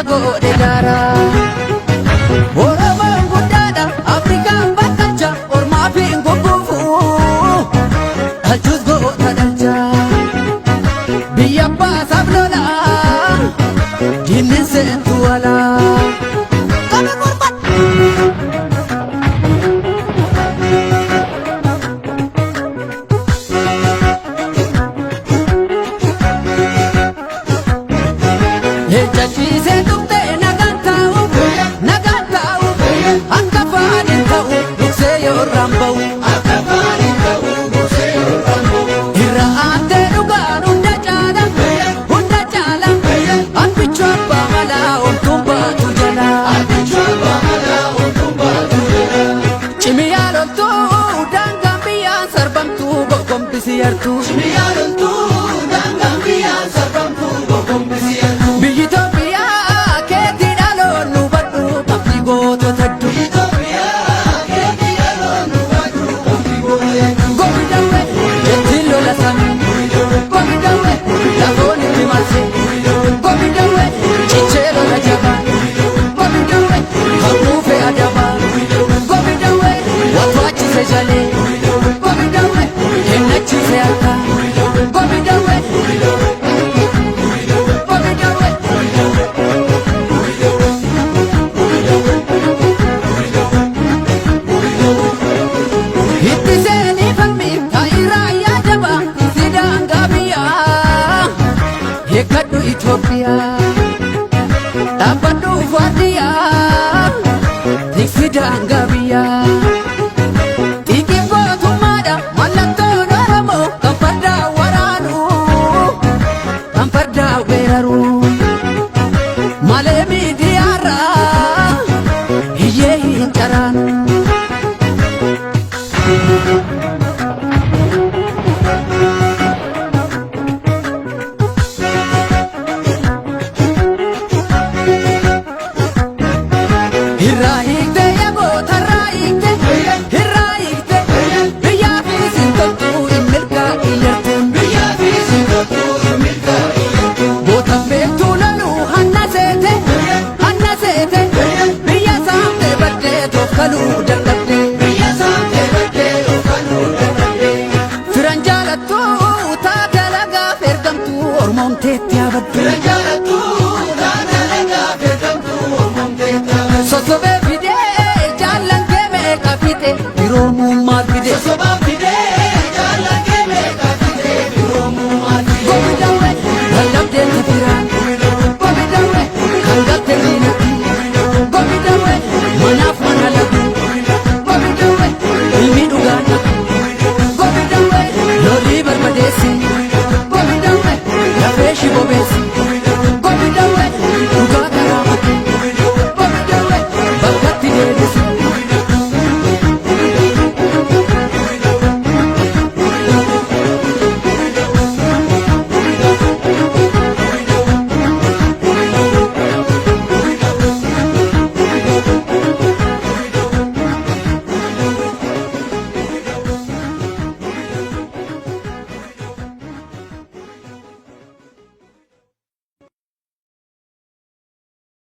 Diina godhe daaraa. Oromoon guddaadha Afrikaan bakkalcha ormaa fi hin gugguufu dhalchus goota dhalcha. Biyya abbaa lola diinni seentu alaa. Qabe morman. Leencachiisee tuqxee nagaan taa'u nagaan taa'u akka afaan hin ta'u duksee yoo irraan ba'u. Akka afaan hin ta'u duksee yoo irraan ba'u. Irra aantee dhugaan hunda caala hunda caala abbichuu abbaa malaa omtuun baatu jala. Abbichuu abbaa malaa omtuun baatu jala. Cimiyaa loltuu daangaan biyyaan sarbamtuu gogombisi yartuu. Cimiyaa loltuu daangaan biyyaan sarbamtuu gogombisi yartuu. Biyyi Itoophiyaa keetii dhaloon nu badhu qabdi gootota hedduu. Itoophiyaa keetii dhaloon nu badhu qabdi gootota hedduu. Gobi dawwe jettiin lola samii. Gobi dawwe lafoon itti marse. Gobi dawwe cichee lola jabaa. Gobi dawwe haguufe adabaa. Gobi dawwe watwaachise jalee. Gobi dawwe kennachiise harkaa. Gobi dawwe. Gobi dawwe. Itti seenii falmiif taayiraa yaadaba si daangaa biyyaa. Eeggadhu Itoophiyaa dhaabbadhu waardiyyaa tiksi daangaa biyyaa. Xiiqiin gootummaadha mallattoon Oromoo kan fardaa waraanu kan fardaa weeraru. Malee miidiyaarraa hiyyee hin caraanu. Irraa hiikte yagoota irraa hiikte irraa hiikte biyyaa fi sintoltuu hin milkaa'in Biyyaa fi sintoltuu hin milkaa'in yartuu. Goota beektuu loluu hanna seete hanna seete biyya saamtee baddee toofkaluu dadhabde. Biyya saamtee baddee yookaan dadhabdee. Firan jaalattuu taate lagaaf ergamtuu ormoomteetti yaabaddu. Fira jaalattuu taate lagaaf ergamtuu ormoomtee taabaddu. Sosobee fidee jaallan kee meeqa fixe firoomummaa fide. Sosobaa fidee jaallan kee meeqa fidee firoomummaa fidee. Gobi dawwe lallabdeetti firaan. Gobi dawwe kan galte diinatti. Gobi dawwe manaaf mana lagu. Gobi dawwe ilmi dhugaan dhaqu. Gobi dawwe lolii barbadeessi. Gobi dawwe lafee shi bobeessi.